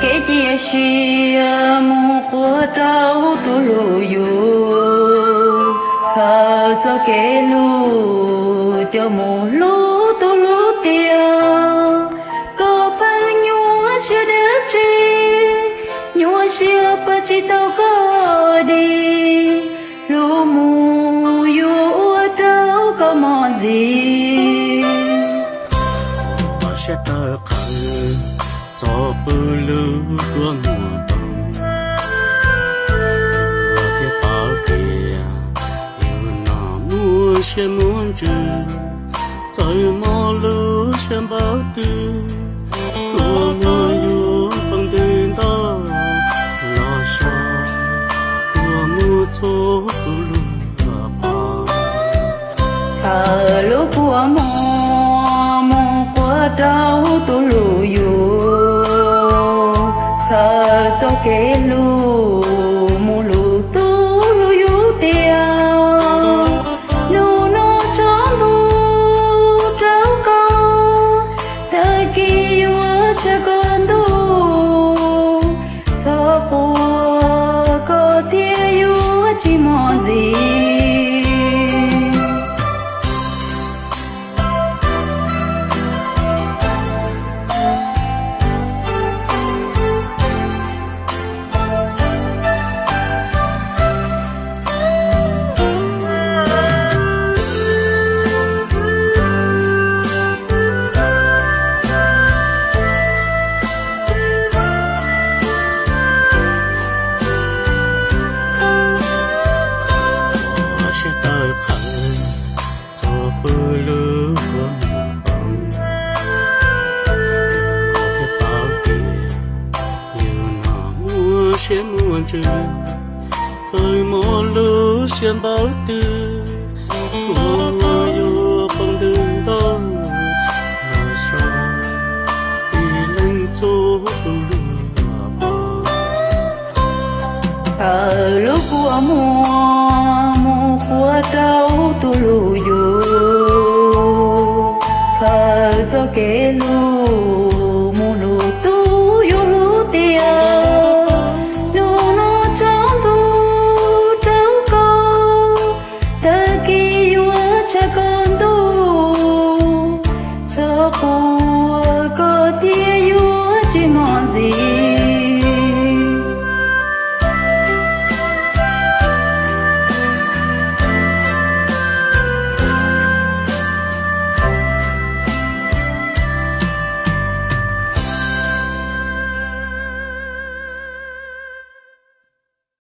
Kev cia siab mus quaj rau tus hlub yus, khaws txoj kev hlub coj mus hlub tus hlub tiag. Koj pheej nyuaj siab dab tsi, nyuaj siab pab tsis tau koj dim, hlub mus yuav ua rau koj mob ntxiv. Ua siab tawv qhawv txog pw lub kua muag poob, thiaj paub tias yus no muaj siab muaj ntsws. Txawm mob lub siab npaum twg, kua muag yuav poob ntws ntau los so, kua muag txhua tus luag pom. Khaws lub kua muag mus quaj rau tus hlub yus, khaws txoj kev hlub mus hlub tus hlub yus tiag. Hnub no tso ntuj rau koj, tag kis yuav tsawg koj ntuj, txhob quaj koj thiaj yuav tsis mob ntxiv. Ua siab tawv qhawv txog pw lub kua muag poob, thiaj paub tias yus no muaj siab muaj ntsws. Txawm mob lub siab npaum twg, kua muag yuav poob ntws ntau los so, tib leeg txhua tus luag pom. Khaws lub kua muag mus quaj rau tus hlub yus, khaws txoj kev hlub